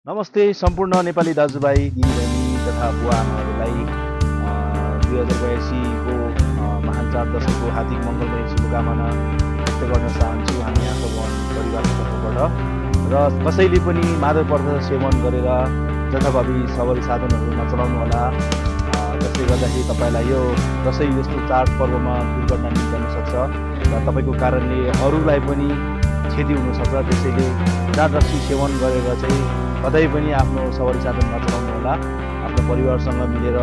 नमस्ते सम्पूर्ण नेपाली दाजुभाइ दिदीबहिनी तथा बुवा आमाहरूलाई 2082 को महान चाड दशैंको हार्दिक मङ्गलमय शुभकामना व्यक्त गर्न चाहन्छु हामी यहाँको परिवारको तर्फबाट। र कसैले पनि मादक पदार्थ सेवन गरेर जथाभावी सवारी साधनहरू नचलाउनु होला, जसले गर्दाखेरि तपाईँलाई यो दशैं जस्तो चाड पर्वमा दुर्घटना निम्त्याउन सक्छ र तपाईँको कारणले अरूलाई पनि क्षति हुनसक्छ। त्यसैले चाड रक्सी सेवन गरेर चाहिँ कतै पनि आफ्नो सवारी साधन नचलाउनु होला। आफ्नो परिवारसँग मिलेर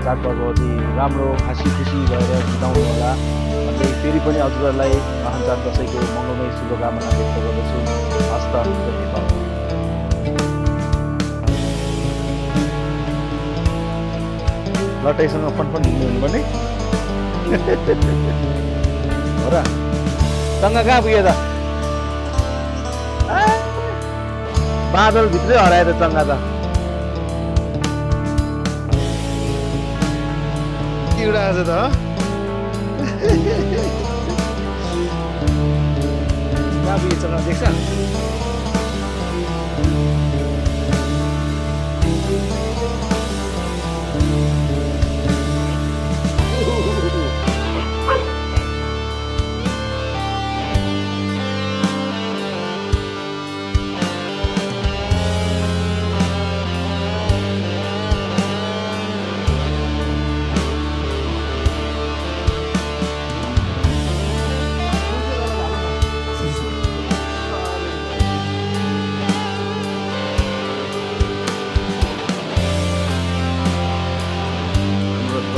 चाडपर्व चाहिँ राम्रो हाँसी खुसी भएर बिताउनु होला भन्दै फेरि पनि हजुरहरूलाई महान चाड दशैंको मङ्गलमय शुभकामना व्यक्त गर्दछु। हस्त नेपाल। लटाइसँग फनफन हिँड्नु हुनुपर्ने हो र। सँग कहाँ पुग्यो त? बादल भित्रै हरायो त चङ्गा त। के उडाएछ त? कहाँ पुग्यो चङ्गा देख्छ?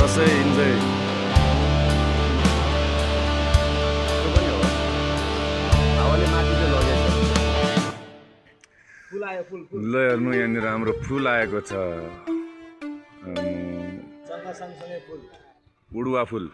दसैँ इन्जोय हावाले माथि चाहिँ लगेछ। फुल आयो, फुल ल हेर्नु यहाँनिर हाम्रो फुल आएको छ, सँगसँगै फुल उडुवा फुल।